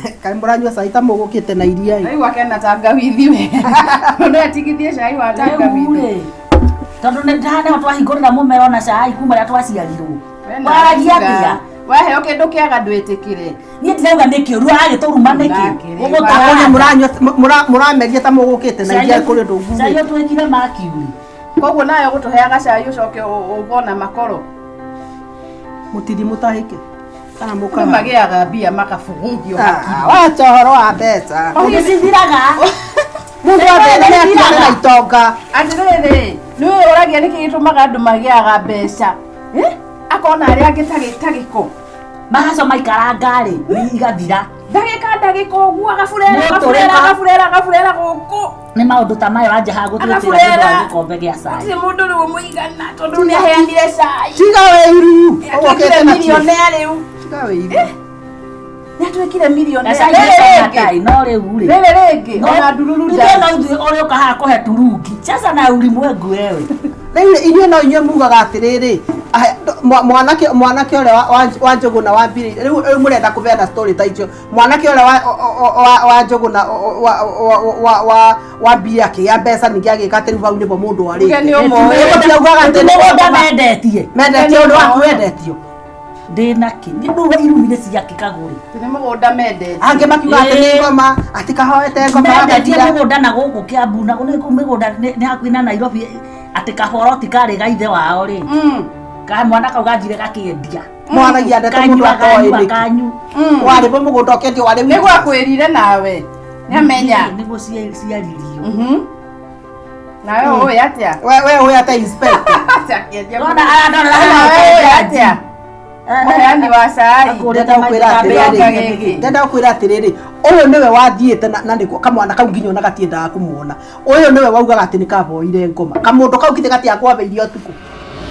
Kaĩ mũranyua cai ta mũgũkĩte na iria ĩ? Rĩu akena tangawithi we. Mũndũ atigithie cai wa Rĩu tangawithi. rĩ, tondũ nĩ ndaneo twahingũrĩra mũmero na cai kuma rĩrĩa twaciarirwo. We na Waragia tiga. atĩa? Waheo kĩndũ kĩaga ndwĩtĩkĩre. Niĩ ndirauga nĩ kĩũru aragĩtũruma nĩkĩ? Ndakĩrĩ. Ũguo mũranyua mũrameria ta mũgũkĩte na iria kũrĩ ũndũ Cai ngugĩte. ũtwĩkire mercury. Koguo nawe ũgũtũheaga cai ũcoke ũgona makoro. Mũtithi mũtahĩke. Kana Andũ mũkaga. magĩaga mbia makabugugio hakiri. Wacha ũhoro wa mbeca. Nĩcithiraga. Mũndũ wa mbeca nĩ atigane na itonga. Atĩrĩrĩ, nĩũĩ ũragia nĩkĩ gĩtũmaga andũ magĩaga mbeca? Eh? Akona arĩa angĩ ta gĩko. Magaco maikaranga rĩ, igathira. Ndagĩka ndagĩka ũguo agaburera Mũtũrĩka. agaburera agaburera agaburera gũkũ. Nĩ maũndũ ta maya wanja haha gũtwĩtĩra nĩ ũndũ wa Agaburera. gĩkombe gĩa cai. Gũtirĩ mũndũ rĩu ũmũigana tondũ nĩ aheanire cai. Tiga wĩiru. Nĩatuĩkire Ũgũkĩte na millionaire rĩu. Tiga wĩiru. Nĩatuĩkire millionaire. Gacai Rĩrĩ gĩcama rĩngĩ. tai, no rĩu rĩ. Rĩrĩ rĩngĩ No, ona ndururu ithuĩ no ithuĩ ũrĩa ũka haha kũhe turungi. Cheza na ulimwengu wewe. Rĩu inyuĩ no inyuĩ mugaga atĩrĩrĩ, mwanake mwanake ũrĩa wa Njũgũna wa mbiri rĩu rĩu mũrenda kũbeana story ta icio mwanake ũrĩa wa Njũgũna wa mbiri akĩgĩa mbeca ningĩ agĩka atĩ rĩu hau nĩbo mũndũ Uge arĩte. nĩ ũmũĩ. Mũtiraugaga atĩ nĩ Mũgũnda mendetie. mendetio ũndũ waku wendetio. Ndĩna kĩ? Nĩ ndũĩ irumi nĩ ciake kagũrĩ. Nĩ mũgũnda mendete. Angĩ makiuga atĩ nĩ ngoma atĩ kahoete ngoma Mendetie gagathira. mũgũnda na gũkũ Kiambu na nĩ kũu mĩgũnda nĩ hakuhĩ na Nairobi atĩ kaboroti karĩ ga ithe wao rĩ. Ka mwana kau ganjire gakĩendia. Mwaragia ndeto mũndũ Kanyua atoĩ kanyua nĩkĩ. kanyu. Warĩ bo mũgũnda ũkĩendio warĩ Nĩguo akwĩrire nawe. Nĩamenya. Nĩguo ciaririo. Nawe ũĩ atĩa? We ũĩ atĩa inspector? Akĩendia Ndona mũgũnda. arandorera Nawe ũĩ atĩa? Mũheani wa cai. Akũrĩte Ndenda gũkwĩra maitho atĩrĩrĩ, gĩkĩ. ndenda gũkwĩra atĩrĩrĩ, ũyũ nĩwe wathiĩte na nĩguo kamwana kau nginya ona gatiendaga kũmuona. Ũyũ nĩwe waugaga atĩ nĩ kaboire ngoma. Kamũndũ kau githĩ gatiakwambĩirie ũtukũ.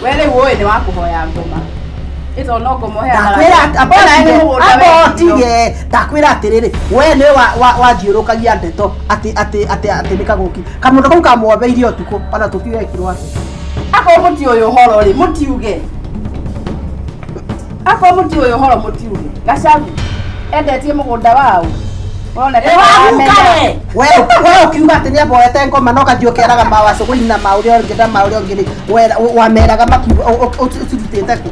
We rĩu ũĩ nĩ wa kũhoya ngoma. Ĩto no ngoma ũheanaga. Ndakwĩra Ona nĩ mũgũnda wendirio. ambotige. Ndakwĩra atĩrĩrĩ, we nĩwe wathiũrũkagia ndeto atĩ atĩ atĩ atĩ nĩ kagũki. Kamũndũ kau kamwambĩirie ũtukũ ona tũtiũĩ ekirwo atĩa. Akorwo mũtiũĩ ũhoro rĩ, mũtiuge. Akorwo mũtiũĩ ũhoro mũtiuge. Gacau endetie mũgũnda wao. Ũroneka Ĩ waguka aramenya. we. We we ũkiuga atĩ nĩamboete ngoma no kathiĩ ũkeraga mawacũgũi na maũrĩa ũngĩ na maũrĩa ũngĩ rĩ, wameraga makiuga ũcirutĩte kũ?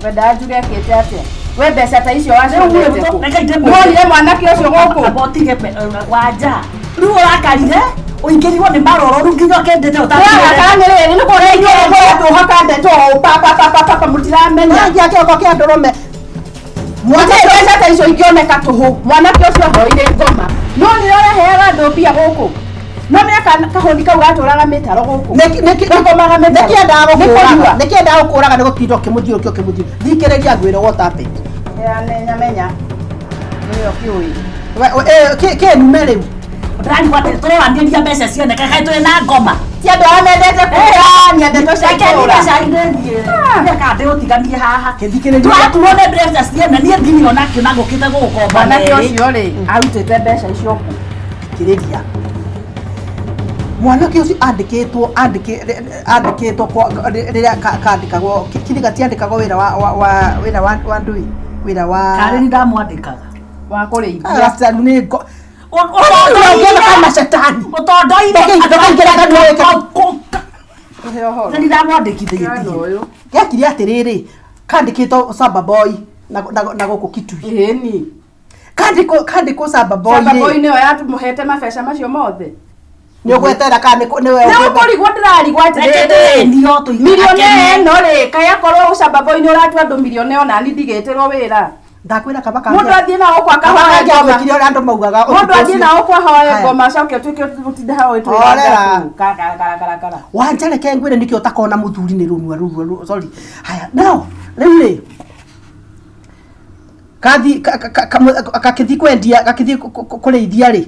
Wendaga njuge ekĩte atĩa? We mbeca ta icio Rĩu wacokete rĩ, kũ? reke ndĩmwĩre. Nĩwonire mwanake ũcio gũkũ? Ambotige wanja. Rĩu ũrakarire ũingĩrirwo nĩ maroro rĩu nginya ũkĩendete Ũrakara nĩ rĩrĩ, nĩ kuona inyuĩ mũratũhaka ndeto o pa pa pa pa pa pa mũtiramenya. Mwangia kĩoko kĩa ndũrũme. Mwanake mbeca ta icio ingĩoneka tũhũ. Mwanake ũcio ahoire ngoma. No nĩ ũraheaga andũ mbia gũkũ. No mĩaka kahũni kau gatũraga mĩtaro gũkũ. Gakomaga mĩtaro. Nĩkĩendaga Nĩ gũkũraga kũnyua. nĩkĩendaga gũkũraga nĩ gũtinda ũkĩmũthiũrũkia ũkĩmũthiũrũkia. Thikĩrĩria ngwĩre what happened. Menya menya. Nĩwe ũkĩũĩ. Kĩnume rĩu. Ndĩrarigwo atĩ tũroranĩria mbeca cioneka kaĩ tũrĩ na ngoma. Ti andũ arĩa mendete kũheania ndeto cia Reke itũũra. niĩ cai ndĩthiĩ. Ndeka ndĩũtiganie haha. Kĩthikĩrĩria. Tũraturwo nĩ mbeca ciene niĩ ndirĩ onakĩo na ngũkĩte gũgũkomba Mwanake merĩ. ũcio rĩ, arutĩte mbeca icio kũ? Thikĩrĩria. Mwanake ũcio andĩkĩtwo andĩkĩtwo rĩrĩa kandĩkagwo kini gatiandĩkagwo wĩra wa wĩra wa ndui wĩra wa Karĩ nĩ ndamwandĩkaga. Wa kũrĩithia. Gacaru nĩ ngo Ũtondoire kama shetani. Ũtondoire Ndũkaingĩra kanua wĩke. Tũhe ũhoro. Nĩ ndamwandĩkithĩtie. Mwana ũyũ. Gekire atĩrĩrĩ kandĩkĩtwo Samba Boy na gũkũ Kitui. Ĩni. Kandĩkwo kandĩkwo Samba Boy Shamba boy rĩ nĩyo yatũmũhete mabeca macio mothe. nĩ ũgweterera kana nĩwe Nĩ ũkũrigwo ndĩrarigwo Reke atĩrĩrĩ. tũendio tũikare Milionea ĩno rĩ, kaĩ akorwo ũcamba boy nĩ ũratua andũ milionea ona ni ndigĩtĩrwo wĩra. Ndakwĩra kaba Mũndũ athiĩ na gũkũ akahoe ngoma. kangĩamũkire ũrĩa andũ maugaga Mũndũ ũtukũ athiĩ na ũcio. gũkũ ahoe Haya. ngoma acoke ũtuĩke ũtinde hau Horera. ũtwĩra karakara. Wanja reke ngwĩre nĩkĩo ũtakona mũthuri nĩ rũnua rũu sorry. Haya no rĩu rĩ kathi gakĩthiĩ kwendia gakĩthiĩ kũrĩithia rĩ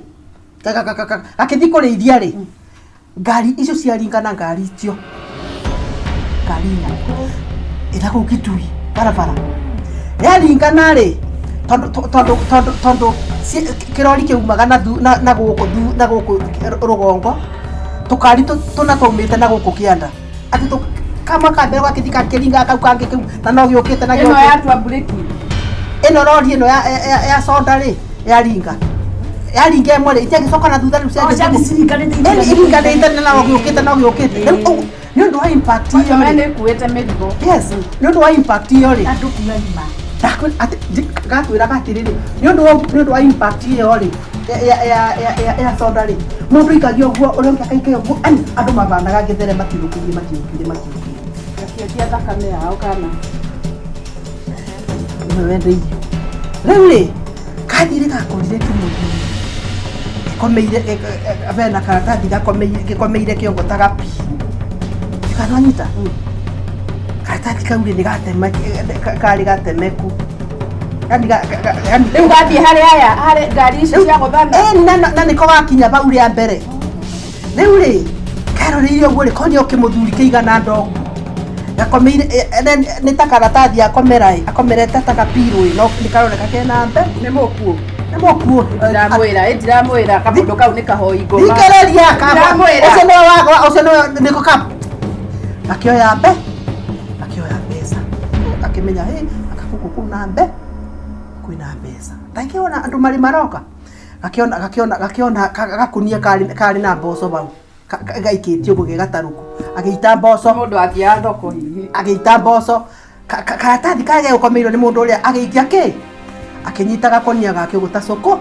gakĩthiĩ kũrĩithia rĩ ngari icio ciaringana ngari icio ngari inya ĩna kũu Kitui barabara yaringana rĩ tondũ tondũ tondũ tondũ kĩrori kĩumaga na na gũkũ na gũkũ rũgongo tũkari tũna twaumĩte na gũkũ kĩanda atĩ kamwe ka mbere gakĩthiĩ gakĩringa kau kangĩ kĩu na no gĩũkĩte na Ĩno gĩũkĩte yatua mburĩki. Ĩno rori ĩno ya soda rĩ Yaringa. Yaringa ĩmwe rĩ, itiagĩcoka na thutha rĩu ciaciringanĩte iriganĩte na ũgĩũkĩte na ũgĩũkĩte. Rĩu nĩ ũndũ wa impact ĩyo rĩ. Nĩ ĩkuĩte mĩrigo. Yes, nĩ ũndũ wa impact ĩyo rĩ. Andũ kuagima. Gakwĩraga atĩrĩrĩ, nĩ ũndũ wa impact ĩyo rĩ ya soda rĩ, mũndũ aikagia ũguo, ũrĩa ũngĩ akaikagia ũguo, andũ mabanaga gĩthere matiũkĩrie matiũkĩrie matiũkĩrie. Gakĩendia thakame yao kana. Nĩwe wendeirio. Rĩu rĩ, kathire gakorire kĩmũthuri gĩkomeire bena karatathi gĩkomeire kĩongo ta gapi. Ndikananyita. Karatathi kau rĩ nĩ gatema karĩ gatemeku. Yani rĩu gathiĩ harĩ aya harĩ ngari ici cia gũthana. Na nĩko gakinya bau rĩa mbere. Rĩu rĩ keroreire ũguo rĩ konio kĩmũthuri kĩigana ndogo. Gakomeire nĩ ta karatathi akomera ĩ akomerete ta gapirũ ĩ no nĩ karoneka kena mbe. Nĩ mũkuũ. Nĩ mũkuũ. Ndiramwĩra kamũndũ kau nĩ kahoi ngoma. Thikĩrĩria kaba. Ũcio nĩwe wakwa ũcio nĩwe nĩko ka. Akĩoya mbe. Akĩoya mbeca. Akĩmenya hĩ akagũkũ kũu na mbe. Kwĩna mbeca. Ndakĩona andũ marĩ maroka. Gakĩona gakĩona gakĩona gakunia karĩ na mboco bau. Gaikĩtio ũguo ge gatarũku. Agĩita mboco. Mũndũ athiaga thoko hihi. Agĩita mboco. Karatathi karĩa gegũkomeirwo nĩ mũndũ ũrĩa agĩikia kĩ? Akĩnyita gakonia gake ũguo ta cũkũ.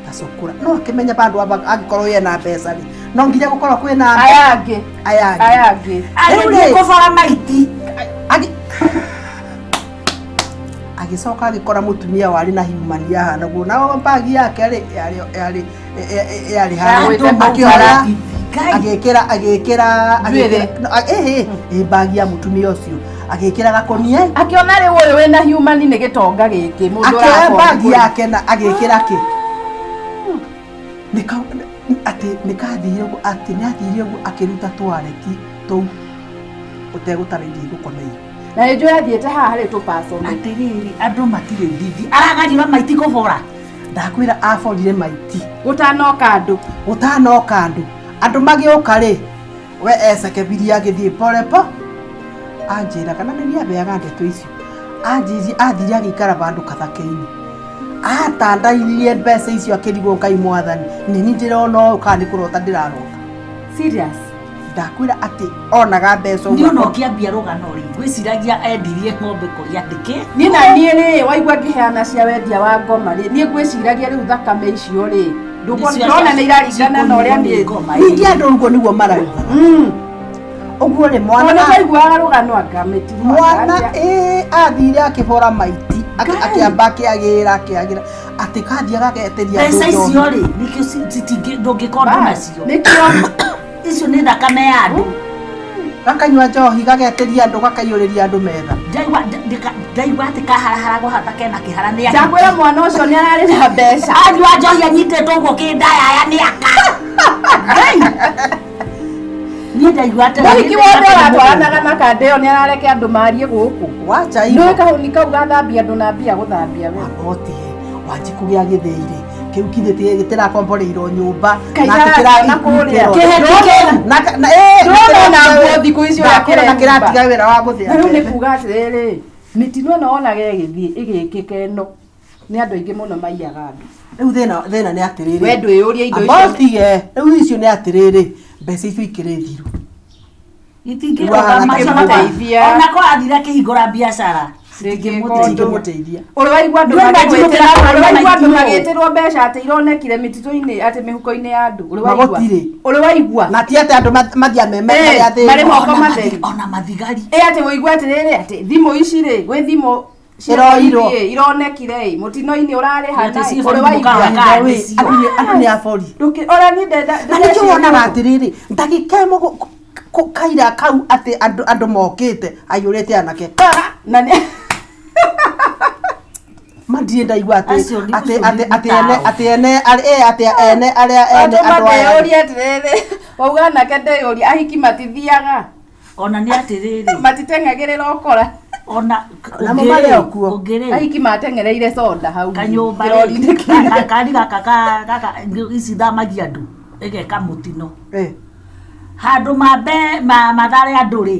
Ta cũkũra. No akĩmenya bandũ angĩkorwo ena mbeca rĩ. No nginya gũkorwo kwĩna aya angĩ. Aya angĩ. Aya angĩ. Agĩthiĩ kũbora maiti. Agĩcoka agĩkora mũtumia warĩ na human yahana guo na bagi yake rĩ yarĩ yarĩ harĩa akĩoya agĩkĩra agĩkĩra agĩkĩra bagi ya mũtumia ũcio agĩkĩra gakonia akĩona rĩu ũyũ wĩna human nĩ gĩtonga gĩkĩ mũndũ akĩoya bagi yake na agĩkĩra kĩ nĩka atĩ nĩkathire ũguo atĩ nĩathire ũguo akĩruta twareti tũu ũtegũtarĩirie igũkomeire. Na nĩ njũĩ athiĩte haha harĩ tũpaco. Atĩrĩrĩ andũ matirĩ thithi. Aragarira maiti kũbora. Ndakwĩra aborire maiti. Gũtanoka andũ. Gũtanoka andũ. Andũ magĩũka rĩ, we ecekebirie agĩthiĩ pore po. Anjĩra kana nĩ niĩ abeaga ndeto icio. Anjĩrie athire agĩikara bandũ kathake-inĩ. Atandairie mbeca icio akĩrigwo Ngai mwathani. Nĩ niĩ ndĩrona ũũ kana nĩ kũrota ndĩrarota. Serious? Ndakwĩra atĩ onaga mbeca ũguo. Niĩ ona ũkĩambia rũgano rĩ, ngwĩciragia endirie ng'ombe kũrĩ andĩke. Niĩ na niĩ rĩ, waigua ngĩheana cia wendia wa ngoma rĩ, niĩ ngwĩciragia rĩu thakame icio rĩ, ndũkona nĩ iraringana na ũrĩa niĩ. Ningĩ andũ ũguo nĩguo marauga. Ũguo rĩ mwana. Ona ndaiguaga rũgano anga mĩtino. Mwana ĩ athire akĩbora maiti, akĩamba akĩagĩra akĩagĩra atĩ kathiaga agetĩria andũ. Mbeca icio rĩ, nĩkĩo citingĩ ndũngĩkondwo nacio. Nĩkĩo icio nĩ thakame ya andũ. Gakanyua njohi gagetĩria andũ gakaiyũrĩria andũ metha. Ndaigua atĩ kaharaharagwo hata kena kĩhara nĩ aka. Ndakwĩra mwana ũcio nĩ ararĩ na mbeca. Anyua njohi anyitĩtwo ũguo kĩndayaya nĩ aka. Niĩ ndaigua atĩ mũhiki wothe ũratwaranaga na kanda ĩyo nĩ arareke andũ marie gũkũ. Wacha ivo. Nĩũĩ kahũni kau gathambia andũ na mbia gũthambia we. Otie Wanjikũ gĩa gĩthĩi-rĩ kĩu kithĩ gĩtirakomboreirwo nyũmba na kũrĩa ndũrona nguo thikũ icio na kĩratiga wĩra wa gũthĩa. Rĩu nĩ kuga atĩrĩrĩ mĩtino ĩno wonaga ĩgĩthiĩ ĩgĩkĩka ĩno nĩ andũ aingĩ mũno maiyaga andũ. Rĩu thĩna nĩ atĩrĩrĩ we ndwĩyũrie indo icio abotige rĩu icio nĩ atĩrĩrĩ mbeca icio ikĩrĩ thiru itingĩteithia ona ko athire akĩhingũra biacara citingĩmũteithia. Ũrĩ waigua andũ magĩtĩrwo mbeca atĩ ironekire mĩtitũ-inĩ atĩ mĩhuko-inĩ ya andũ. Ũrĩ waigua na ti atĩ andũ mathia marĩ moko matheri ona mathigari ĩ atĩ ũigue atĩrĩrĩ atĩ thimũ ici rĩ gwĩ thimũ iroirwo ironekire ĩ mũtino-inĩ ũrarĩ hana ũrĩ waigua andũ nĩ abori. Ona niĩ ndenda na nĩkĩo wonaga atĩrĩrĩ ndagĩka ĩmwe kaira kau atĩ andũ mokĩte aiyũrĩte anake na nĩ mandirĩ ndaigua atĩ atĩ ene atĩ ene atĩ ene arĩa ene andũ aya ndeyũrie atĩrĩrĩ wauga anake ndeyũrie ahiki matithiaga ona nĩ atĩrĩrĩ matiteng'agĩrĩra ũkora ona namo marĩ o kuo ahiki mateng'ereire soda hau kanyũmba kari gaka gaka ici thamagia andũ ĩgeka mũtino handũ mambe mathare andũ rĩ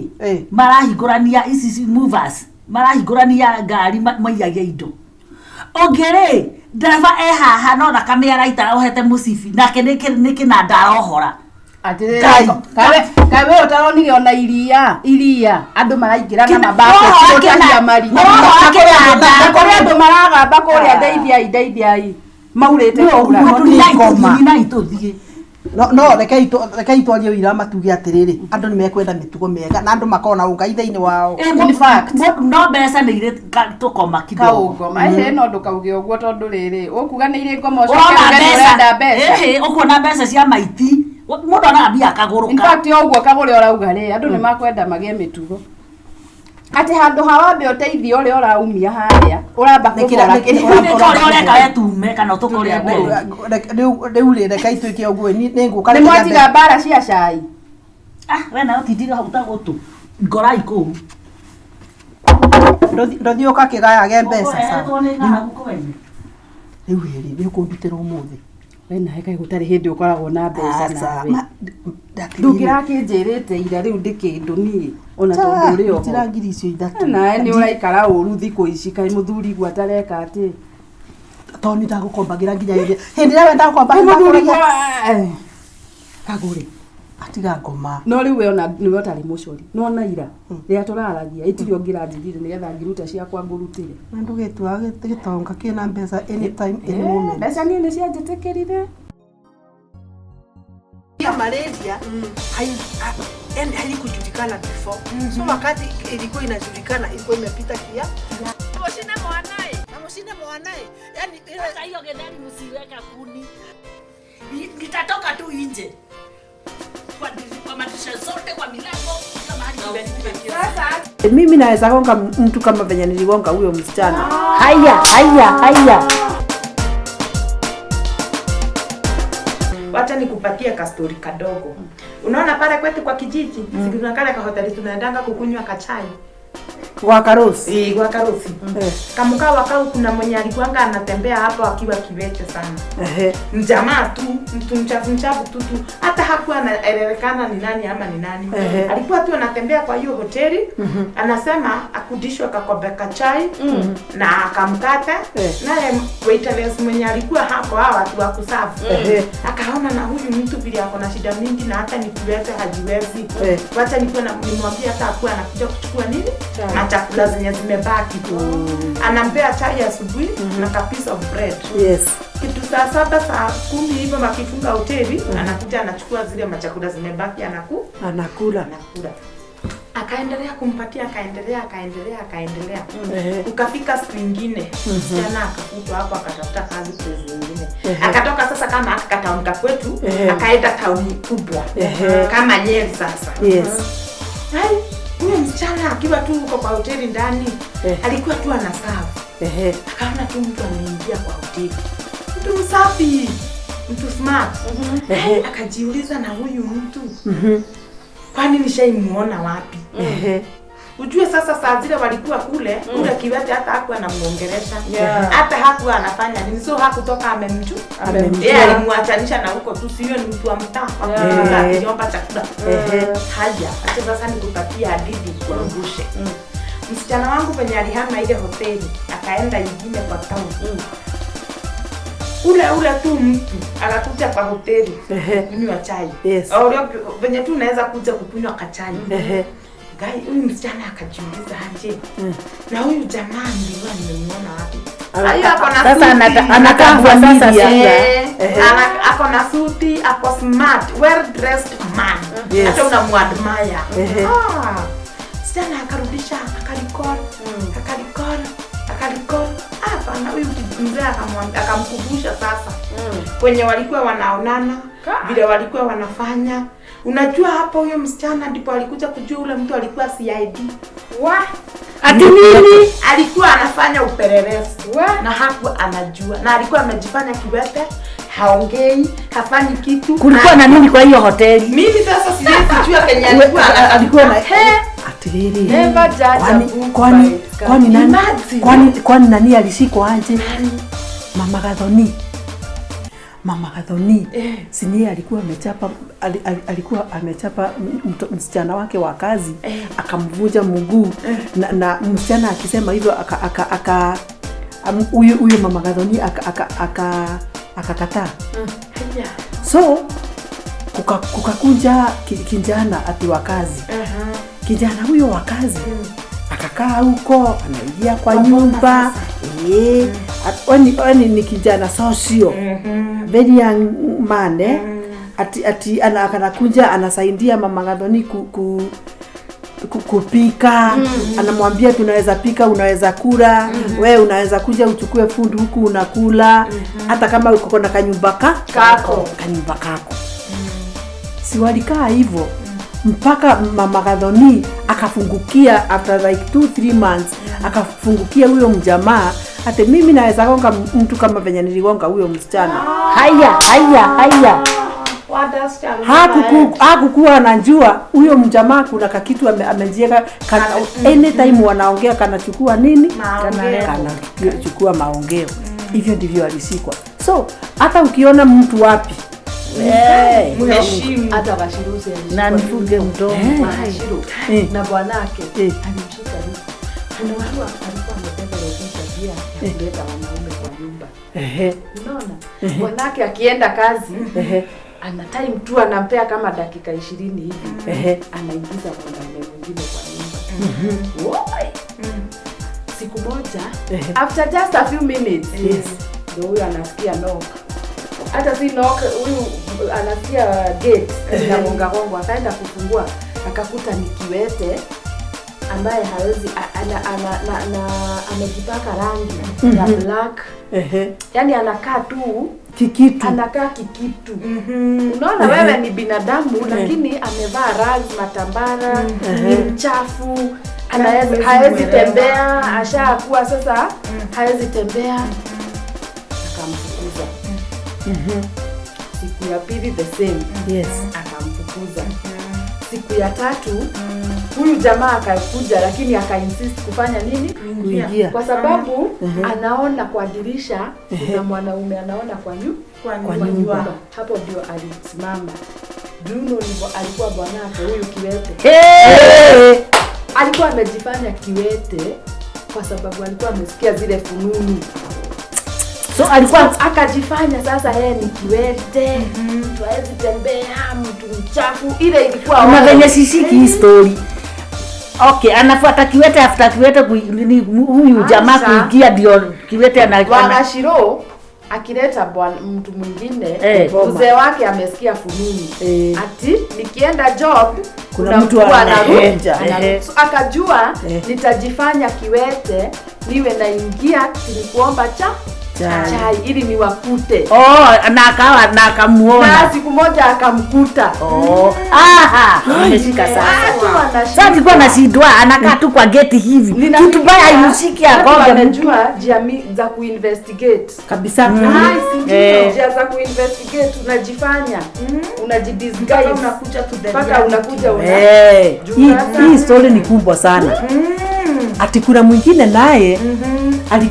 marahingũrania ici movers marahingũrania ngari maiyagia indo ũngĩ rĩ Ndereba e haha no thakame araita ohete mũcibi nake nĩ kĩnanda arohora. Atiriri kawe we utaronire ona iria iria andu maraingira na mabaketi gutahia marima kuri andu maragamba kuria ndeithiai ndeithiai maurite kura na ituthie. No rekei twarie wira matuge atiriri andu ni mekwenda mitugo mega na andu makona ungai thiini wao. In fact no mbeca ni ire tukoma kidogo kaungoma ehe no ndukauge uguo tondu riri ukuga ni ire ngoma ucoke urenda mbeca. Ehe ukuona mbeca cia maiti mundu arambia akaguruka. In fact uguo kagure urauga ri andu ni makwenda magie mitugo ati handu ha wambe uteithio uria uraumia haria uramba kugora uria ureka we tume kana utukore mbere riu ri rekei twike uguo ni nguka ni mwatiga mbara cia cai. Ah we nayo tindire hau ta gutu ngorai kuu ndothi uka kigayage mbeca sa riu ri ni ukundutira umuthi we nawe kaĩ gũtarĩ hĩndĩ ũkoragwo na mbeca nawe ndũngĩrakĩnjĩrĩte ira rĩu ndĩ kĩndũ niĩ ona tondũ ũrĩ oho ndutĩra ngiri icio ithatũ nawe nĩ ũraikara ũru thikũ ici kaĩ mũthuri guo atareka atĩ tondũ nĩ ndagũkombagĩra nginya hĩndĩ ĩrĩa we ndagũkombagĩra mũthuri guo kagũre atiga ngoma. No rĩu we ona nĩwe ũtarĩ mũcori no ona ira rĩrĩa tũraragia ĩtirĩ ũngĩranjĩrire nĩgetha ngiruta ciakwa ngũrutĩre na ndũgĩtua gĩtonga kĩna mbeca anytime any moment. Mbeca niĩ nĩcianjĩtĩkĩrire. Ya malaria haikujulikana before. So wakati ilikuwa inajulikana ilikuwa imepita kia. Mushine mwanae, na mushine mwanae. Yaani sasa hiyo getheri msiweka kuni. Nitatoka tu nje. Kwa madirisha zote, kwa milango, kila mahali. Sasa mimi naweza gonga mtu kama venye niligonga huyo msichana. Haya, haya, haya. Wacha nikupatie ka story kadogo. Unaona pale kwetu kwa kijiji, siku tunakala ka hoteli tunaendanga kukunywa kachai. Kwa Karosi. Kwa Karosi. Kamukawa kau kuna mwenye alikuanga anatembea hapo akiwa kiwete sana. Mjamaa tu, mtu mchafu mchafu tu tu. Hata hakuwa anaelewekana ni nani ama ni nani. Alikuwa tu anatembea kwa hiyo hoteli, anasema akudishwa kakombe kachai na akamkate. Naye waitress mwenye alikuwa hapo hawa watu wa kusafu. Akaona na huyu mtu vile ako na shida mingi na hata ni kiwete hajiwezi. Wacha nikuwa na nimwambie hata akuwa anakuja kuchukua nini? Na chakula zenye zimebaki. Anampea chai asubuhi na ka piece of bread. Yes. Kitu saa 7 saa 10 hivyo makifunga hoteli, anakuja anachukua zile machakula zimebaki anakula. Akaendelea kumpatia, akaendelea. Ukafika siku nyingine, msichana akakutwa hapo akatafuta kazi place nyingine. Akatoka sasa kama akataunka kwetu, akaenda town kubwa. Kama Nyeri sasa. Yes. Hai, huyo msichana akiwa tu huko kwa hoteli ndani, alikuwa tu anaserve. Akaona tu mtu ameingia kwa hoteli. Mtu msafi, mtu smart. Akajiuliza na huyu mtu. Kwani nishaimuona wapi? Ujue sasa saa zile walikuwa kule, ule kiwete hata hakuwa anamuongelesha. Hata hakuwa anafanya nini, so hakutoka amemjua. Yeye alimuachanisha na huko tu, sio ni mtu wa mtaa wa kuomba chakula. Haya, acha sasa nikupatie hadithi kuangushe. Msichana wangu penye alihama ile hoteli, akaenda nyingine kwa town. Ule tu mtu akakuja kwa hoteli kunywa chai. Yes. Au venye tu unaweza kuja kukunywa kachai. Gai, huyu msichana akajiuliza aje. Na huyu jamaa nilikuwa nimemuona wapi? Sasa anatambua sasa sura. Ako na suti, ako smart, well dressed man. Hata unamuadmire. Msichana akarudisha, akarecall, akarecall. Hapana, huyu mzee akamkumbusha sasa. Kwenye walikuwa wanaonana, vile walikuwa wanafanya. Unajua hapo huyo msichana ndipo alikuja kujua ule mtu alikuwa CID. Wa? Ati nini? Alikuwa anafanya upelelezi. Na hakuwa anajua. Na alikuwa amejifanya kiwete, haongei, hafanyi kitu. Kulikuwa na nini kwa hiyo hoteli? Mimi sasa siwezi kujua Kenya alikuwa na Atiriri. Never judge a book by its cover. Kwani nani alishikwa aje? Mama Gathoni. Mama Gathoni. Si niye alikuwa amechapa alikuwa amechapa msichana wake wa kazi, akamvunja mguu. Na msichana akisema hivyo Huyu mama Gathoni akakataa. So kukakunja kijana ati wa kazi. Kijana huyo wa kazi akakaa huko, anaingia kwa nyumba. Oni ni kijana socio. Very young man Ati anakuja anasaidia mama Gathoni kupika. Anamwambia tunaweza pika, unaweza kula, wewe unaweza kuja uchukue food huku unakula, hata kama uko na kanyumba kako. Kanyumba kako. Si walikaa hivyo mpaka mama Gathoni akafungukia after like 2-3 months, akafungukia huyo mjamaa ate mimi naweza gonga mtu kama venye niligonga huyo msichana. Haya. Hakukuwa anajua huyo mjamaa kuna kakitu amejieka anytime wanaongea kanachukua nini? Kanachukua maongeo. Hivyo ndivyo alishikwa. So hata ukiona mtu wapi mheshimu. Hata Washiruze na nifunge mdomo. Washiru na bwanake alimshika hivi. Kuna watu alikuwa amebeba tabia ya kuleta wanaume kwa nyumba. Unaona? Bwanake akienda kazi ana time tu anampea kama dakika 20 hivi. Anaingiza mwanaume mwingine kwa nyumba. Siku moja after just a few minutes ndio huyu anasikia knock. Hata si knock, huyu anasikia gate na gonga gongo, akaenda kufungua akakuta ni kiwete ambaye hawezi amejipaka rangi ya black. Yaani anakaa tu kikitu. Anakaa kikitu. Unaona wewe ni binadamu lakini amevaa rags, matambara, ni mchafu, hawezi tembea, ashakuwa sasa hawezi tembea. Akamfukuza. Siku ya pili the same. Yes. Akamfukuza. Siku ya tatu huyu jamaa akakuja lakini akainsist kufanya nini? Kuingia. Kwa sababu anaona kwa dirisha kuna mwanaume anaona kwa nyumba. Hapo ndio alisimama. Bruno ndivyo alikuwa bwanake huyu kiwete. Alikuwa amejifanya kiwete kwa sababu alikuwa amesikia zile fununu. So alikuwa akajifanya sasa yeye ni kiwete, mtu hawezi tembea, mtu mchafu. Ile ilikuwa kama venye sishiki hii story. Okay, anafuata kiwete after kiwete huyu jamaa kuingia ndio kiwete Wanashiro akileta mtu mwingine, mzee wake amesikia fununu. Ati nikienda job kuna mtu anaruja. So, akajua nitajifanya kiwete niwe naingia nikuomba chai ili niwakute. Na akawa na akamuona. Na siku moja akamkuta. Nimeshika sasa. Sasa nilikuwa nashindwa anakaa tu kwa gate hivi. Kitu baya haimshiki akonge. Anajua njia za kuinvestigate. Kabisa. Njia za kuinvestigate unajifanya, unajidisguise, unakuja to the mpaka unakuja Hii story ni kubwa sana. Ati kuna mwingine naye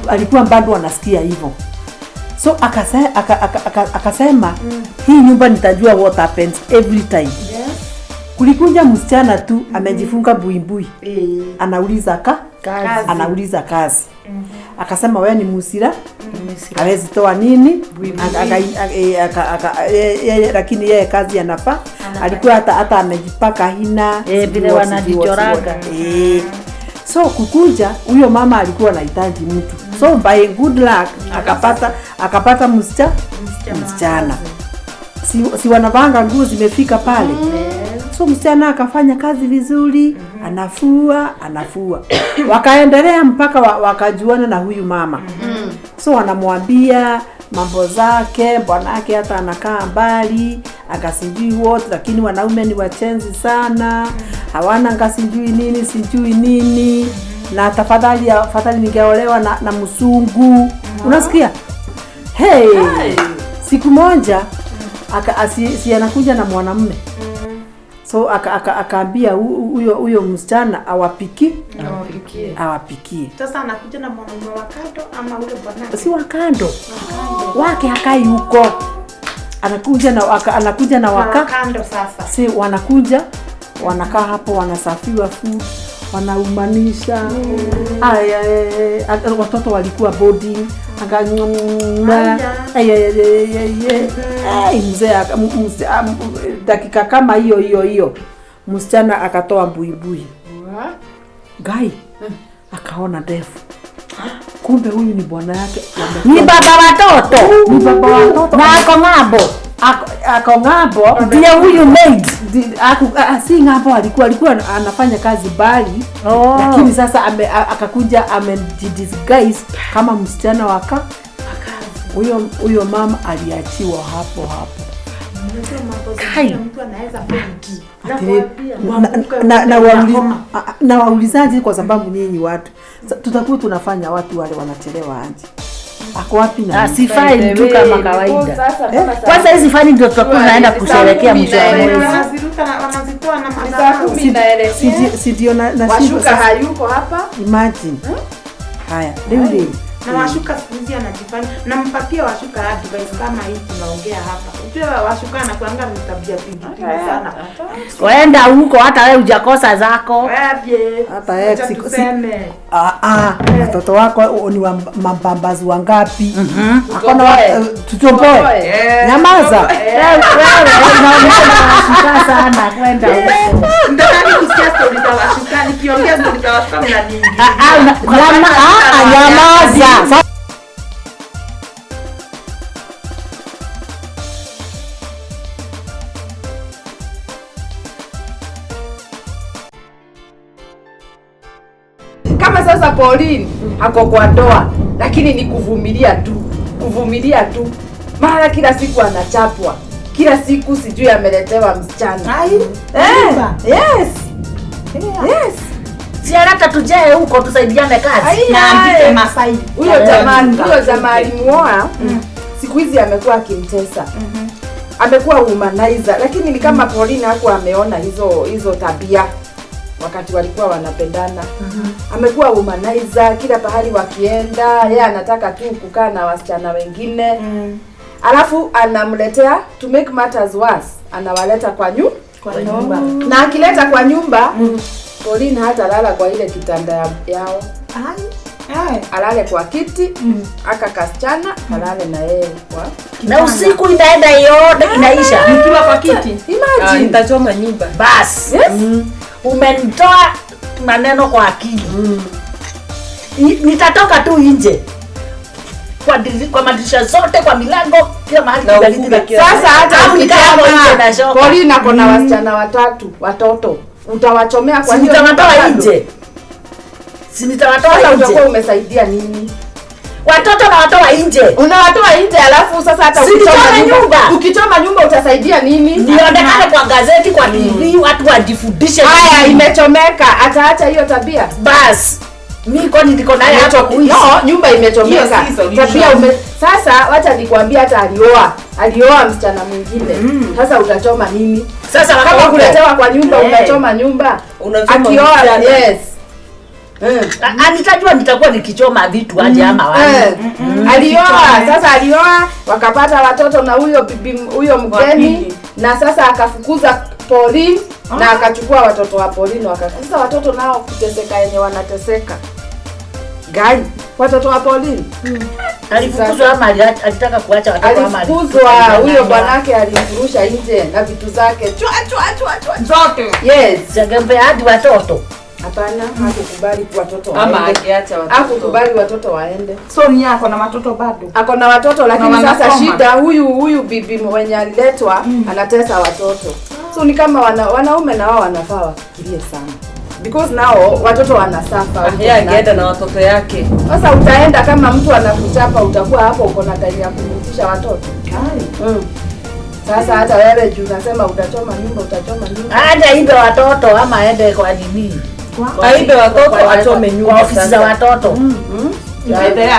alikuwa bado anasikia hivyo. So akasema hii nyumba nitajua what happens every time. Yes. Kulikuja msichana tu amejifunga buibui. Anauliza kazi. Anauliza kazi. Akasema wewe ni musira, hawezi toa nini? Lakini yeye kazi anafaa. Alikuwa hata amejipaka hina. Vile wanajichoraga. So kukuja huyo mama alikuwa anahitaji mtu. So by good luck akapata msichana. Si wanavanga nguo zimefika pale. So msichana akafanya kazi vizuri, anafua. Wakaendelea mpaka wakajuana na huyu mama. So wanamwambia mambo zake, bwanake hata anakaa mbali, akasijui wote, lakini wanaume ni wachenzi sana, hawana ngasijui nini, sijui nini. Na tafadhali ningeolewa na msungu. Unasikia? Hey. Siku moja si anakuja na mwanamume. So akaambia huyo msichana awapikie. Sasa anakuja na mwanamume wa kando ama ule bwana? Si wa kando. Wake hakai huko. Anakuja na waka kando sasa. Si wanakuja, wanakaa hapo, wanasafiwa food, Wanaumanisha. Aya, watoto walikuwa boarding. Mzee dakika kama hiyo hiyo hiyo msichana akatoa mbuibui. Gai akaona ndefu. Kumbe huyu ni bwana yake. Ni baba watoto. Ni baba watoto. Na ako ng'ambo. Ako ng'ambo. Ndiye huyu maid. Si ng'ambo, alikuwa anafanya kazi bali. Oh. Lakini sasa akakuja amejidisguise kama msichana waka. Huyo mama aliachiwa hapo hapo. Mtu anaweza faint. Na waulizaji kwa sababu nyinyi watu tutakuwa tunafanya watu wale wanachelewa aje. Ako wapi na sifai mtu kama kawaida. Kwanza hizi fani ndio tutakuwa tunaenda kusherehekea mwisho wa mwezi. Wanazitoa na madhabahu. Si ndio na Washuka hayuko hapa. Imagine. Haya, leo na Washuka siku hizi anajifanya, nampatia Washuka advice kama hii tunaongea hapa. Ujue Washuka anakuanga na tabia pingi sana. Waenda huko hata wewe hujakosa zako. Hata yeye tuseme. Watoto wako ni mambambazi wangapi? Akona tutomboe. Nyamaza. Wewe unaona sana kwenda huko. Ndio nani kusikia story za Washuka, nikiongea story za Washuka mnaniingia. Nyamaza. Kama sasa Pauline ako kwa ndoa, lakini ni kuvumilia tu, kuvumilia tu. Mara kila siku anachapwa, kila siku sijui ameletewa msichana. Yes. Yes. Si haraka tujae huko tusaidiane kazi. Na andike Masai. Huyo jamaa alimuoa, siku hizi amekuwa akimtesa. Amekuwa humanizer, lakini ni kama Pauline hakuwa ameona hizo tabia wakati walikuwa wanapendana. Amekuwa humanizer kila pahali wakienda, yeye anataka tu kukaa na wasichana wengine. Alafu anamletea, to make matters worse, anawaleta kwa nyumba. Na akileta kwa nyumba, Pauline hata lala kwa ile kitanda yao. Alale kwa kiti, aka kasichana, alale na yeye kwa. Na usiku inaenda yote inaisha. Nikiwa kwa kiti. Imagine. Nitachoma nyumba. Bas. Yes. Umenitoa maneno kwa akili. Nitatoka tu nje. Kwa madirisha zote, kwa milango, kila mahali kibaridi. Sasa hata nje na Pauline ako na wasichana watatu, watoto. Utawachomea kwa hiyo. Nitawatoa nje. Si nitawatoa nje. Utakuwa umesaidia nini? Watoto na watoa nje. Unawatoa nje alafu sasa hata ukichoma nyumba. Ukichoma nyumba utasaidia nini? Nionekane kwa gazeti, kwa TV, watu wajifundishe. Haya, imechomeka, ataacha hiyo tabia. Bas. Mimi kwani niko naye hapo kuishi. No, nyumba imechomeka. Tabia sasa wacha nikwambie, hata alioa msichana mwingine. Sasa utachoma nini? Sasa kama kuletewa kwa nyumba unachoma nyumba. Akioa, yes. Nitajua nitakuwa nikichoma vitu aje ama wapi. Alioa, sasa alioa wakapata watoto na huyo bibi huyo mgeni, na sasa akafukuza Pauline na akachukua watoto wa Pauline. Sasa watoto nao kuteseka yenye wanateseka. Gani? Watoto wa Pauline. Alifukuzwa ama alitaka kuacha watoto ama alifukuzwa? Huyo bwanake alimfurusha nje na vitu zake. Chwa chwa chwa chwa. Zote. Yes. Jagembe hadi watoto. Hapana, hakukubali watoto waende. Ama angeacha watoto. Hakukubali watoto waende. So ni ako na watoto bado. Ako na watoto, lakini sasa shida huyu bibi mwenye aliletwa anatesa watoto. So ni kama wanaume na wao wanafaa wafikirie sana. Because now watoto wanasafa. Yeye angeenda na watoto yake. Sasa utaenda kama mtu anakuchapa, utakuwa hapo uko na time ya kumtisha watoto. Sasa hata wewe juu unasema utachoma nyumba, utachoma nyumba. Aje aibe watoto ama aende kwa nini? Aibe watoto achome nyumba. Kwa ofisi za watoto.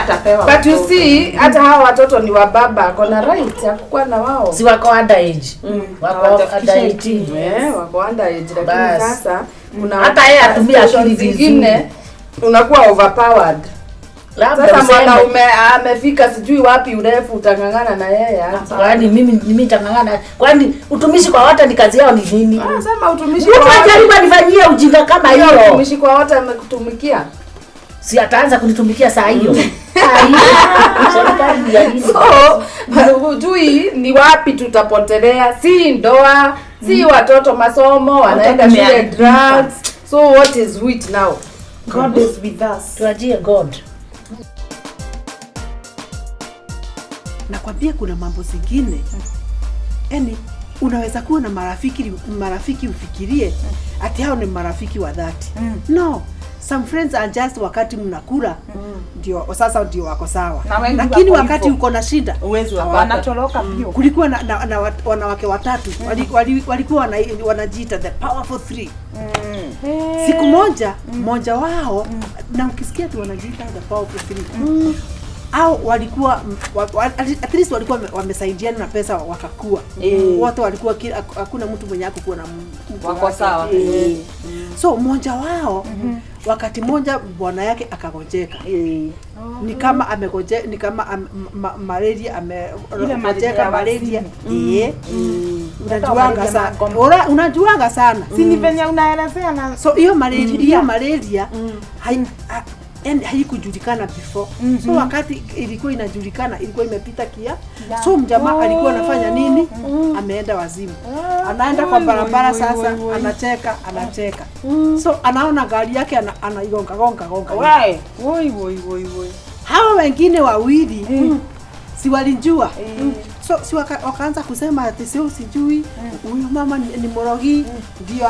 Atapewa. But you see, hata hawa watoto ni wa baba, kuna right ya kukuwa na wao. Si wako underage. Wako under 18. Wako underage, lakini sasa kuna hata yeye atumia akili zingine unakuwa overpowered. Labda Sasa useme mwanaume amefika sijui wapi urefu, utang'ang'ana na yeye aje? Kwani mimi nitang'ang'ana? Kwani utumishi kwa wote ni kazi yao ni nini? Ah, sema utumishi Mtu kwa wote. ajaribu anifanyie ujinga kama Hiyo hiyo. utumishi kwa wote amekutumikia. Si ataanza kunitumikia saa hiyo. Saa hiyo. Serikali ni ya nini? So, hujui ni wapi tutapotelea, si ndoa, si watoto masomo, wanaenda shule tumeharibika. drugs. So what is it now? God is with us. Tuachie God. Nakwambia kuna mambo zingine yani unaweza kuwa na marafiki ufikirie ati hao ni marafiki wa dhati. No, some friends are just wakati mnakula ndio sasa ndio wako sawa, Na wengi lakini wako wakati hivyo. uko na shida Uwezi wapata. Wanatoroka pio. Kulikuwa na wanawake watatu walikuwa wanajiita the powerful three. Siku moja mmoja wao, na ukisikia tu wanajiita the powerful three, au walikuwa at least walikuwa wamesaidiana na pesa wakakua. Wote walikuwa hakuna mtu mwenye hakukuwa na mtu Wako wake. sawa. So mmoja wao wakati mmoja bwana yake akagonjeka. Ni kama amegonje, ni kama malaria Ile malaria amegonjeka ya malaria. Malaria Unajuanga sana. magoma. Unajuanga sana. Si ni venye unaelezea na So hiyo malaria, hiyo malaria yani haikujulikana before. So wakati ilikuwa inajulikana ilikuwa imepita kia. So mjamaa alikuwa anafanya nini? Ameenda wazimu. Anaenda kwa barabara sasa, anacheka, anacheka. So anaona gari yake anaigonga gonga gonga. Wai. Woi woi woi woi. Hawa wengine wawili si walijua. So si wakaanza kusema ati sio sijui huyu mama ni morogi, ndio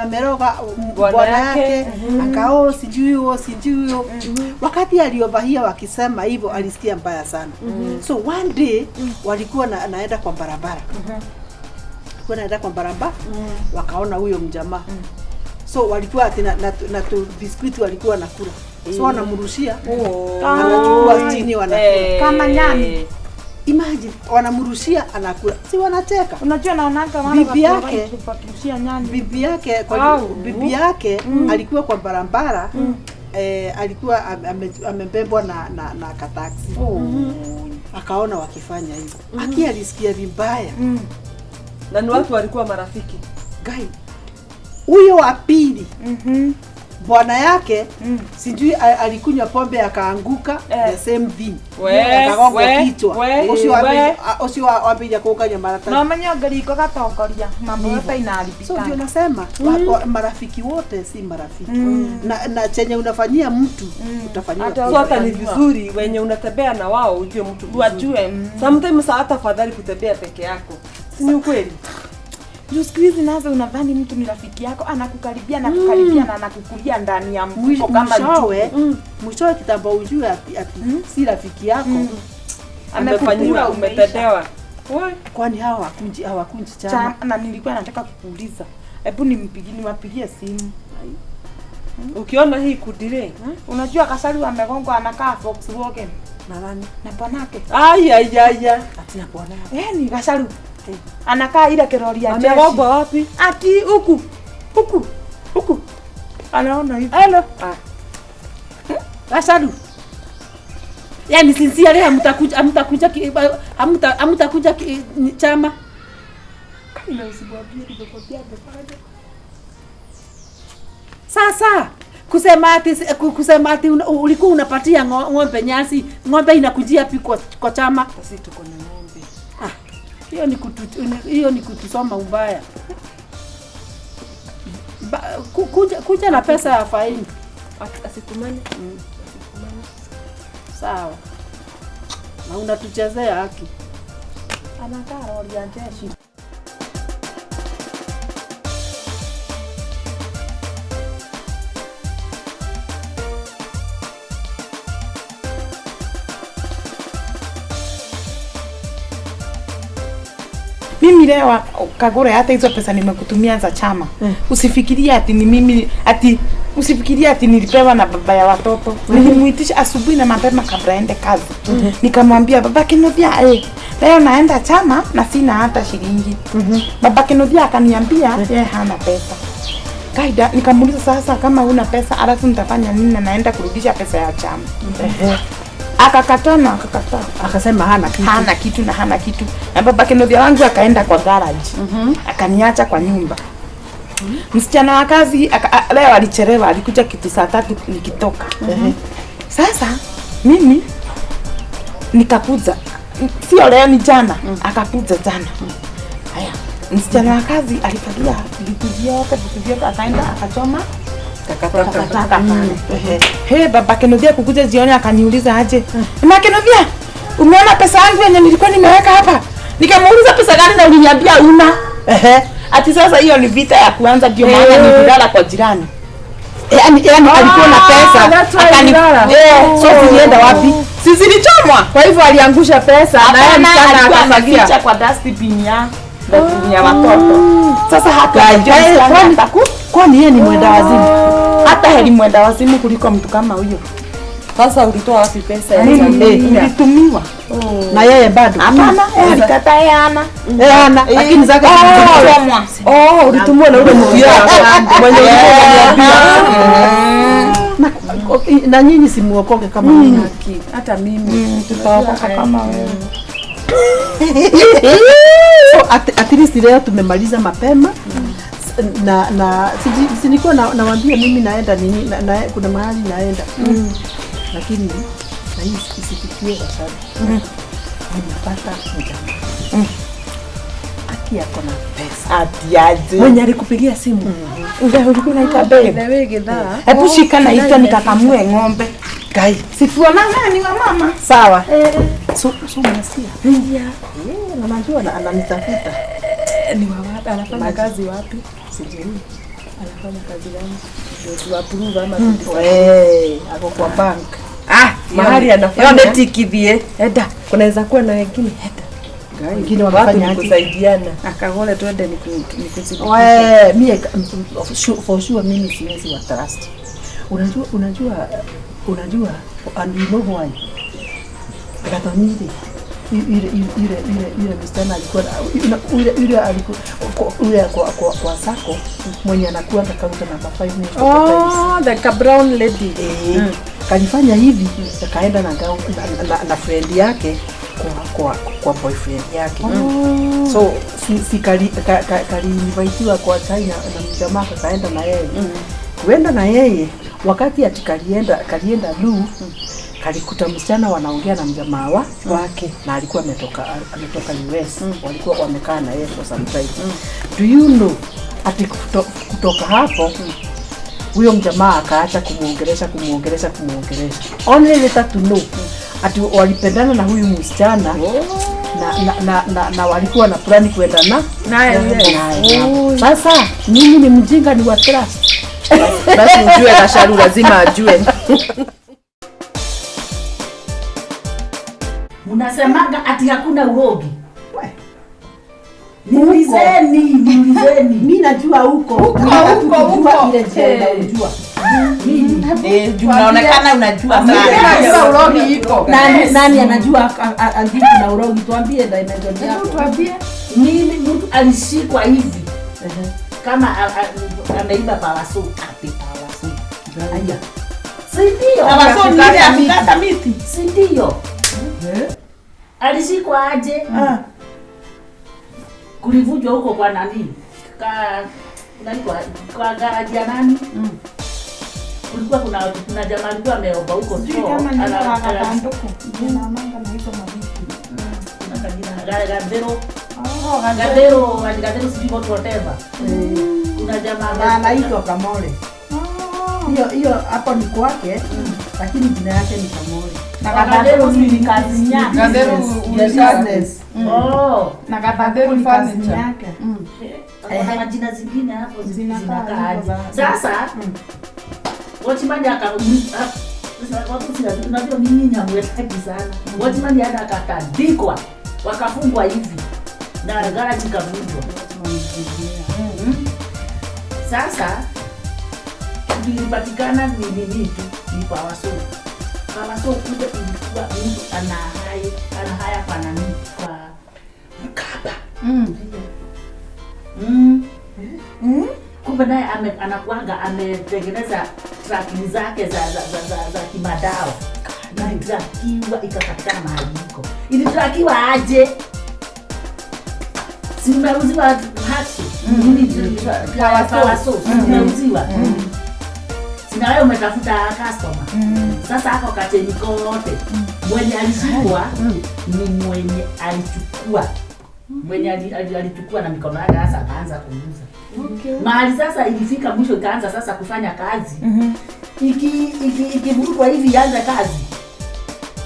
ameroga bwana yake akao sijui huo sijui huo. Wakati aliovahia wakisema hivyo alisikia mbaya sana. So one day walikuwa naenda kwa barabara. Walikuwa naenda kwa barabara wakaona huyo mjamaa. So walikuwa ati na biskuiti walikuwa nakula. So wanamrushia, anachukua chini wanakula. Kama nyani. Imagine wanamrushia anakula. Si wanacheka. Unajua naonanga wale Bibi yake wakimrushia nyani. Bibi yake bibi yake alikuwa kwa barabara. Alikuwa amebebwa na kataxi. Akaona wakifanya hivyo. Aki alisikia vibaya. Na ni watu walikuwa marafiki. Guy. Huyo wa pili. Bwana yake sijui alikunywa pombe akaanguka, the same thing. Akagongwa kichwa. Ucio wambiria kuganya mara tatu. No menya ngariko gatongoria mambo yote inaharibika. So ndio nasema marafiki wote si marafiki. Na chenye unafanyia mtu utafanyia. So hata ni vizuri wenye unatembea na wao ujue mtu vizuri. Wajue. Sometimes hata afadhali kutembea peke yako. Si ni ukweli? Juu siku hizi nazo unadhani mtu ni rafiki yako, anakukaribia na kukaribia na anakukulia ndani ya mfuko kama mwishowe. Mwishowe kitambo ujue ati si rafiki yako. Amefanyiwa, umetetewa. Kwani hawa hawakunji chama? Na nilikuwa nataka kukuuliza. Hebu nimpigie, niwapigie simu. Ukiona hii kudire. Unajua Kasari amegongwa anakaa Volkswagen. Na nani? Na bwanake. Ai ai ai. Ati na bwanake. Ni Kasari. Anakaa ile kirori ya jeshi. Amegongwa wapi? Ati huku. Huku. Huku. Anaona hivi. Hello. Kasari. Yaani sincerely hamtakuja chama. Kama usikwambie nimekwambia amefanya. Sasa kusema ati ulikuwa unapatia ng'ombe nyasi, ng'ombe inakujia pi kwa chama. Sisi tuko na ng'ombe. Hiyo ni kutusoma ubaya. Kuja na pesa ya faini. Asitumane. Sawa. Na unatuchezea haki. Anakaa lori ya jeshi. Mimi leo Kagure, hata hizo pesa nimekutumia za chama. Usifikirie ati ni mimi, ati usifikirie ati nilipewa na baba ya watoto. Nilimuitisha asubuhi na mapema kabla aende kazi. Nikamwambia baba Kinuthia, leo naenda chama na sina hata shilingi. Baba Kinuthia akaniambia yeye hana pesa. Kaida nikamuuliza sasa kama huna pesa alafu nitafanya nini na naenda kurudisha pesa ya chama. Akakataa na akakataa. Akasema hana kitu. Hana kitu na hana kitu. Na baba Kinuthia wangu akaenda kwa garage. Akaniacha kwa nyumba. Msichana wa kazi leo alichelewa, alikuja kitu saa 3 nikitoka. Sasa mimi nikakuja. Sio leo ni jana. Akakuja jana. Haya, msichana wa kazi alifagia vitu vyote akaenda akachoma takataka pale. He, baba Kinuthia kukuja jioni akaniuliza aje. Ma Kinuthia, umeona pesa yangu yenye nilikuwa nimeweka hapa? Nikamuuliza pesa gani na uliniambia una? Ati sasa hiyo ni vita ya kuanza ndio maana nililala kwa jirani. Yaani alikuwa na pesa akanilala. So zilienda wapi? Si zilichomwa. Kwa hivyo aliangusha pesa na yeye msichana akafagia kwa dustbin ya watoto. Sasa hata kwani yeye ni mwenda wazimu? Hata heri mwenda wazimu kuliko mtu kama huyo. Sasa ulitoa wapi pesa ya chama? Nilitumiwa. Na yeye bado. Hapana, alikataa yeye ana. Ana, lakini zake zilichomwa. Ulitumwa na ule mtu yako mwenye ulikuwa unaniambia. Na nyinyi simuokoke kama mimi. Hata mimi tutaokoka kama wewe. So at least leo tumemaliza mapema. Na sinikuwa nawaambia mimi naenda nini na kuna mahali naenda. Lakini na hii isifikie kwa sababu nimepata mjamaa. Aki yako na pesa. Ati aje. Mwenye alikupigia simu. Ulikuwa unaita babe. Hebu shika na ita nikakamue ng'ombe. Kai. Situona nani wa mama? Sawa. So mnasia. Na najua ananitafuta. Ni wa wapi? Anafanya kazi wapi? Sijui. Anafanya kazi gani? Ndio tu approve ama Ako kwa bank. Mahali anafanya. Yone tikithie. Eda, kunaweza kuwa na wengine. Eda. Wengine wanafanya aje? Kusaidiana. Akagole twende nikusidikize. Wewe mimi for sure mimi siwezi wa trust. Unajua and you know why? Gathonire ile msichana alikuwa ile alikuwa ile kwa sako mwenye anakuwa na counter number 5. The brown lady. Kalifanya hivi akaenda na friend yake kwa boyfriend yake. So si kali invitiwa kwa China na mjamaa akaenda na yeye. Kuenda na yeye wakati ati kalienda lu kalikuta msichana wanaongea na mjamaa wake na alikuwa ametoka US. Walikuwa wamekaa na yeye for some time. Do you know ati kutoka hapo huyo mjamaa akaacha kumuongelesha. Only later to know ati walipendana na huyu msichana na walikuwa na plani kwenda naye. Sasa mimi ni mjinga ni wa trust. Basi ujue Gasharu lazima ajue. Unasemaga ati hakuna urogi. Niulizeni. Mimi najua huko. Huko ile njia unajua. Unaonekana unajua sana. Najua urogi iko. Nani anajua kuna urogi? Tuambie dimension yako. Tuambie. Mimi mtu alishikwa hivi. Kama ameiba pawaso, ati pawaso. Aya. Si ndio? Pawaso ni ile ya kukata miti. Si ndio? Alishikwa aje? Kulivunjwa huko kwa nani? Kwa garaji ya nani? Kulikuwa kuna jamaa alikuwa ameomba huko store. Kama ni anakanduku. Jina manga na hizo mabichi. Kuna kajina Gadero. Gadero sijui whatever. Kuna jamaa anaitwa Kamole. Hiyo hapo ni kwake, lakini jina yake ni Kamole. Na Gadero ni kazi yake. Gadero business. Na Gadero ni kazi yake. Kuna majina zingine hapo zinakaa. Sasa watchman unajua mimi nyamwetaki sana. Watchman akatandikwa, wakafungwa hivi na garaji ikavunjwa. Sasa ilipatikana ni nini tu ni pawaso. Pawaso kuja ilikuwa mtu anahaya kwa nani kwa mkaba. Kumbe Kumbe naye anakuanga ametengeneza tracking zake za kimadawa. Ilitrakiwa ikapatikana mahali iko. Ilitrakiwa aje? Si umeuziwa haki. Power source. Umeuziwa. Sina wewe umetafuta customer. Sasa hako kacheni kote. Mwenye alishikwa ni mwenye alichukua. Mwenye alichukua na mikono yake sasa akaanza kuuza. Okay. Mahali sasa ilifika mwisho ikaanza sasa kufanya kazi. Ikivurugwa hivi ianze kazi.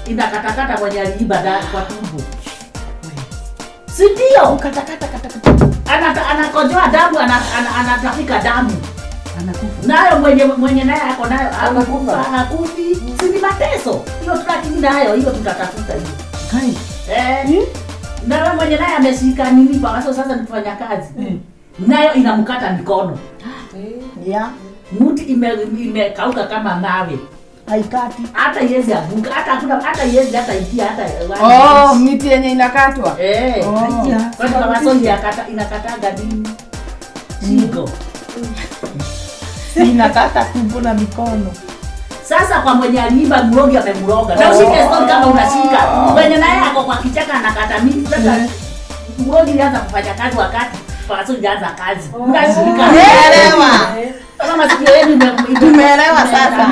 Inakatakata mwenye aliiba kwa tumbo. Si ndio? Katakata katakata. Anakojoa damu, anatapika damu. Anakufa. Nayo mwenye naye ako nayo anakufa. Hakufi. Si ni mateso. Hiyo tracking nayo hiyo tutatafuta hiyo. Kai. Na mwenye naye ameshika nini kwa sasa ni kufanya kazi. Nayo inamkata mikono. Yeah. Mti imekauka kama mawe. Haikati. Hata yezi avuka, hata hakuna hata yezi hata itia hata. Oh, miti yenye inakatwa. Oh. Kwa sababu masoji yakata inakataga nini? Shingo. Inakata tumbo na mikono. Sasa kwa mwenye aliiba mrogi amemroga. Na ushike story kama unashika. Mwenye naye ako kwa kichaka anakata miti. Sasa mrogi alianza kufanya kazi wakati kwa alianza kazi. Unashika. Elewa. Kama masikio yenu tumeelewa sasa.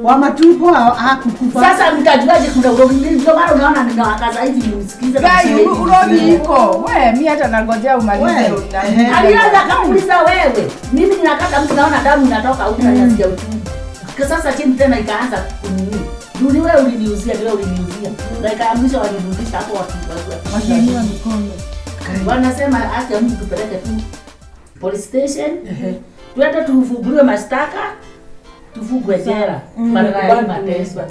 Wa matumbo hakukufa. Sasa mtajuaje kuna urogi? Ndio maana unaona ninawakaza hivi msikize. Gai urogi iko. Wewe mimi hata nangojea umalize. Alianza kamuuliza wewe. Mimi ninakata mtu naona damu inatoka huko na nasikia uchungu. Sasa chini tena ikaanza kunini. Ndio wewe uliniuzia, ndio uliniuzia. Na ikaamrisha walirudisha hapo watu. Wakiinua mikono. Wanasema acha mtu tupeleke tu police station. Tuende tufunguliwe mashtaka, tufungwe jela. Badala ya mateso.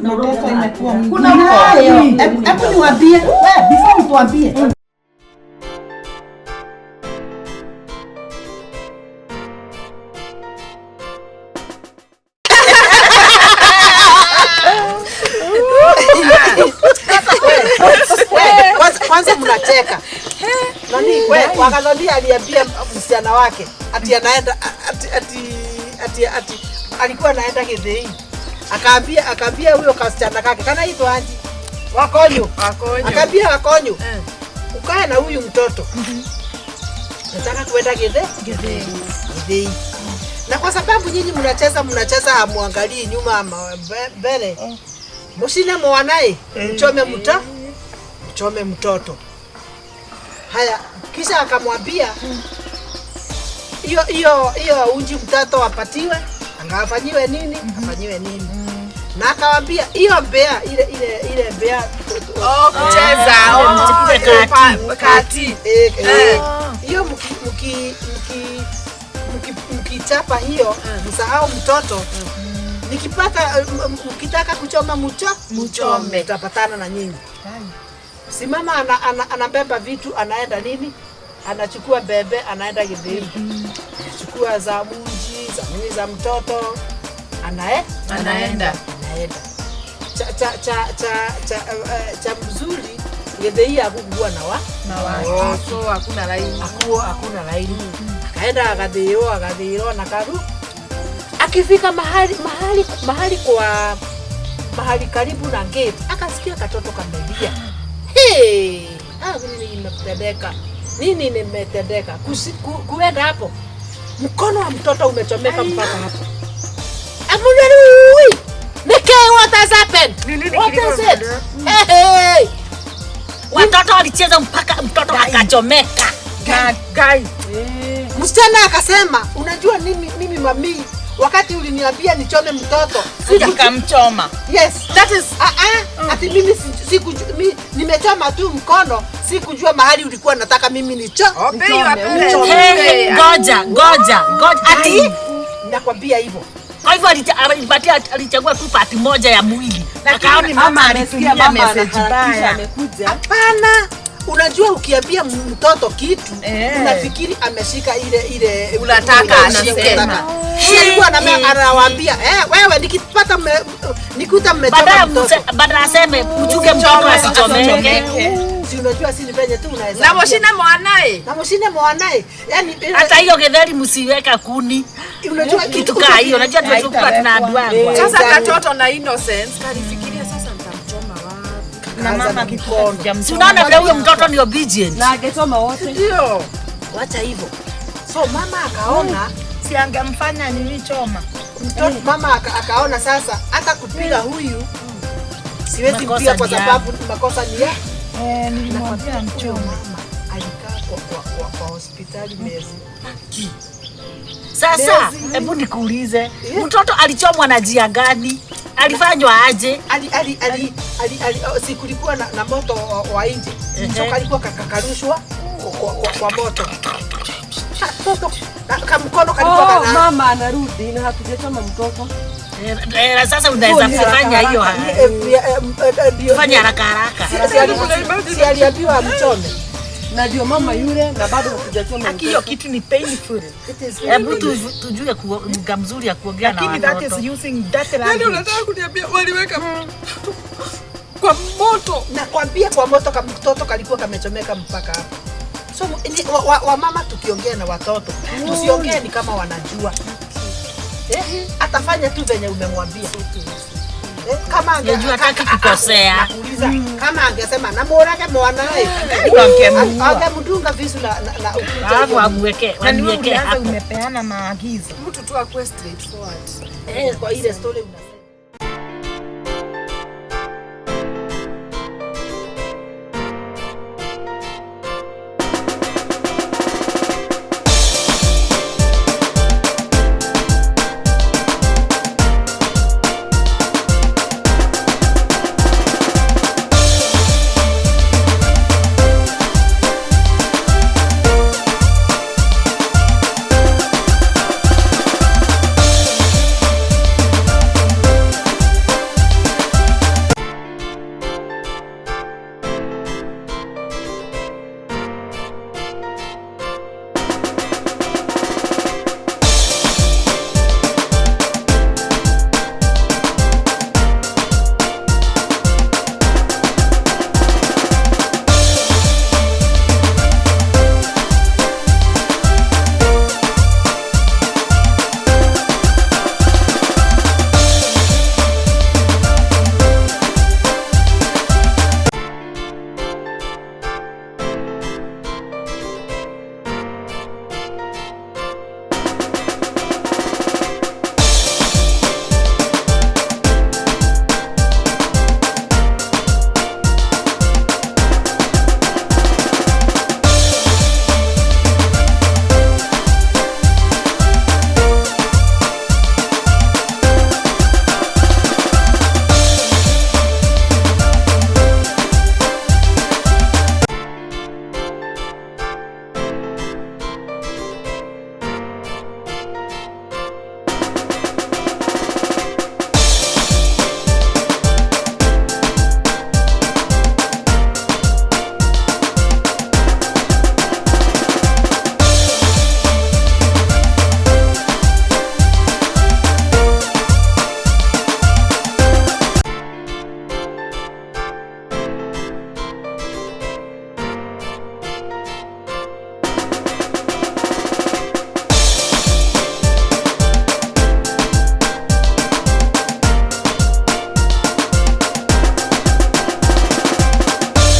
Mateso imekuwa mingi. Kuna urogi. Hebu niwaambie, wewe before mtuambie. Kwanza mnacheka. Nani wewe wakadhani aliambia msichana wake ati anaenda ati alikuwa anaenda Githii. Akaambia huyo kasichana kake kana itwa aje? Wakonyo. Akaambia Wakonyo. Ukae na huyu mtoto. Nataka kuenda Githii. Na kwa sababu nyinyi mnacheza hamuangalii nyuma ama mbele. Mshine mwanae, mchome mchome mtoto. Haya, kisha akamwambia hiyo uji mtoto apatiwe, angafanyiwe nini? Afanyiwe nini? Na akamwambia hiyo mbea ile mbea kucheza kati. Hiyo mkichapa hiyo msahau mtoto. Nikipata mkitaka kuchoma mchome tutapatana na nyinyi. Simama anabeba vitu anaenda nini? Anachukua bebe anaenda Githii. Anachukua za mji, za nini za mtoto. Anaenda. Cha mzuri Githii hakukuwa na watu. So hakuna laini. Hakuna laini. Akaenda akadhiiwa na karu. Akifika mahali kwa mahali karibu na gate akasikia katoto kamelia. Hey, nini imetendeka? Nini nimetendeka? Kuenda hapo. Mkono wa mtoto umechomeka mpaka hapo. Amulelui! Nike, what has happened? What is it? Hey! Watoto walicheza mpaka mtoto akachomeka. Guy. Msichana akasema, unajua mimi mami wakati uliniambia nichome mtoto, nikamchoma. Yes, that is ati mimi siku nimechoma tu mkono, sikujua mahali ulikuwa nataka mimi nichome. Ngoja. Ati nakwambia hivyo. Kwa hivyo alichagua tu part moja ya mwili. Akaona mama alisikia message mbaya. Amekuja. Hapana. Unajua ukiambia mtoto kitu unafikiri ameshika ile unataka anasema. Si alikuwa anawaambia wewe nikipata nikuta mmechoma mtoto. Baada aseme uchunge mtoto asichomeke. Si unajua si ni venye tu unaweza. Na mushine mwanae. Na mushine mwanae. Yaani hata hiyo getheri msiweka kuni. Unajua kitu kaa hiyo, unajua tulikuwa tunaanduangwa. Sasa katoto na innocence kalifikiria sasa nitamchoma wapi? Na mama mikono. Si unaona vile huyo mtoto ni obedient. Na angechoma wote. Ndio. Wacha hivyo. So mama akaona si angemfanya nini choma. Mtoto mama akaona sasa hata kupiga huyu siwezi kupiga kwa sababu makosa ni ya. Nilimwambia mchoma. Mama alikaa kwa hospitali miezi. Sasa hebu nikuulize, mtoto alichomwa na njia gani? Alifanywa aje? Ali si kulikuwa na moto wa nje. So kalikuwa kakarushwa kwa moto. Mtoto kamkono kalikuwa kana. Mama anarudi na hatujachoma mtoto. Sasa unaweza kufanya hiyo. Fanya haraka haraka. Si aliambiwa amchome. Na ndio mama yule na bado hatujachoma. Hiyo kitu ni painful. Hebu tujue lugha mzuri ya kuongea na watoto. Lakini that is using that language. Yaani unataka kuniambia waliweka kwa moto. Nakwambia kwa moto kama mtoto kalikuwa kamechomeka mpaka hapo. So wa mama tukiongea na watoto, tusiongee ni kama wanajua. Atafanya tu venye umemwambia. Kama angejua hataki kukosea. Nakuuliza kama angesema namurage mwanae. Angemdunga visu na ukuta. Alafu amweke, waniweke hapo. Umepeana maagizo. Mtu tu akue straightforward. Kwa ile story unasema.